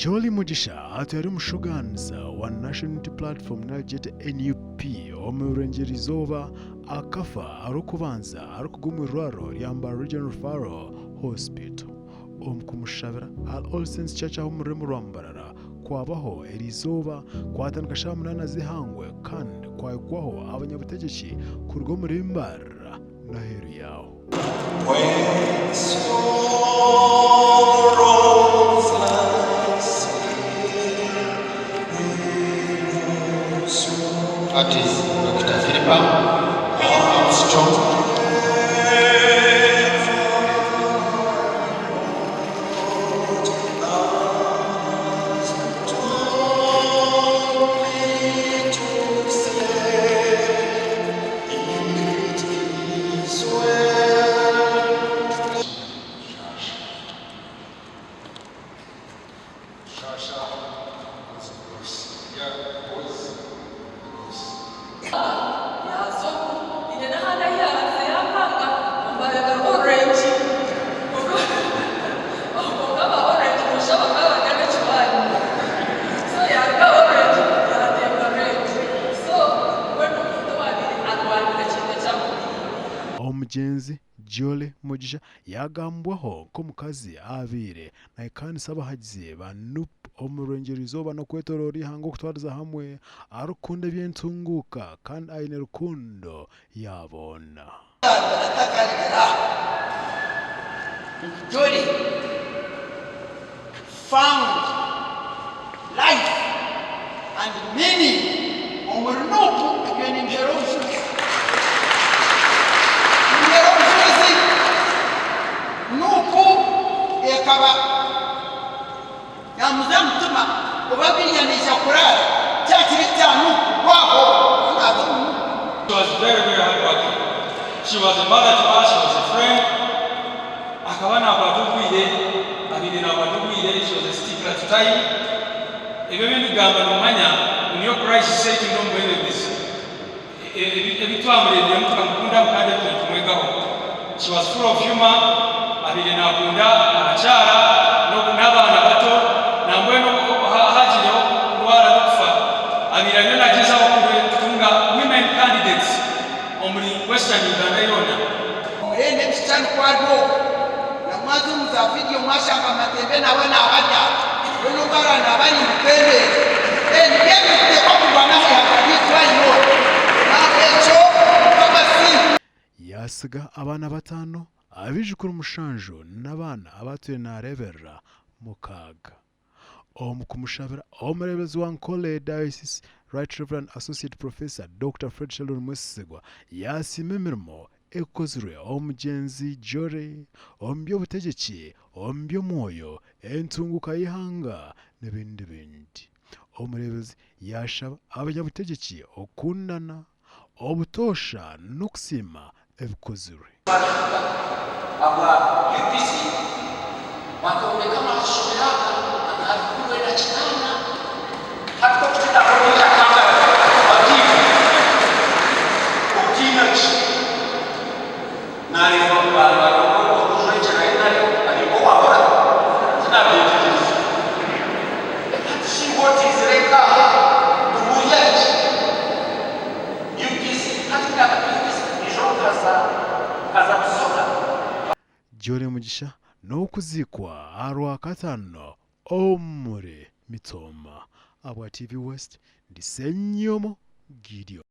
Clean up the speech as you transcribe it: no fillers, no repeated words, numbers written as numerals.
Jolly Mugisha atwire ari omushugaaniza wa National Unity Platform nari gyete NUP omu Rurengyerwa Izooba akafa arikubanza arikugwa omu irwariro rya Mbarara Regional Referral Hospital. Omu kumushabira ahari All Saints Church aho omu rurembo rwa Mbarara kwabaho eriizooba kwatandika shaaha munaana z'eihangwe kandi kwahikwaho abanyabutegyeki kuruga omuri Mbarara n'aheeru yaaho. That is Dokita Philippa Armstrong. Omugyenzi Jolly Mugisha yaagambwaho nk'omukazi abaire nahikaanisa abahagizi ba nup omu Rwengyerwa-izooba n'okwetoroora eihanga okutwariza hamwe arikukunda eby'entunguuka kandi aine rukundo ya boona. Jolly found life and meaning omuri Nup ebyo nimbiheera obujurizi. Nimbiheera obujurizi Nup ekaba yamuza mutima oba biriya naija kuraara kya kiri kya Nup gwaho naaza omu Nup. She was very very hard working. She was a mother to us, she was a friend. Akaba nakwata obwire, abaire nakwata obwire, she was a stickler to time. Ebyo ebi ndikugamba nomanya ngu niyo crisis ei twine omu bwebembezi. Ebi twamureebiremu tukamukundamu kandi ebi turiyo nitumwegaho. She was full of humour, abaire nakunda abakyara n'abaana bato, nambwenu obu hagiireho kurwara n'okufa, abaire ariyo nagyezaho kutunga women candidates omuri Western Uganda yoona. Mbwenu ebishushani ku ari okwo, na mwaza omu za vidiyo mwashanga Matembe nawe naaba ari aho, we n'obu araabe naaba ari independent. Nibyo ebyo nituteekwa kurwana aha ihanga ryaitu why not? N'ahabw'ekyo Mukama asiimwe. Yaatsiga abaana bataano, abaijukuru mushanju n'abaana abu atwire naareeberera mukaaga. Omu kumushabira, Omureeberezi wa Nkole Diocese, Right Rev. Associate Professor Dokita Fred Sheldon Mwesigwa yaasiima emirimo ekozirwe omugyenzi Jolly omu by'obutegyeki, omu by'omwoyo, entunguuka y'eihanga n'ebindi bindi. Omureeberezi yaashaba abanyabutegyeki okukundana obutoosha n'okusiima ebikozirwe. Ruhanga abwa UPC bakombeka amashomero aga aga 98. Hati k'okututaho n'ekyakangara batiine okutiina ki? Naareeba orikujwekyera nrm ari nk'owaabura, tinabyetegyereza. Hati shi iwe otiizire nk'aha noburya ki? UPC, hati kugamba nti UPC ija nkaza nkaza Busoga. Jolly Mugisha n'okuziikwa aha Rwakataano omuri Mitooma. Ahabwa TV West, ndi Ssenyomo Gideon.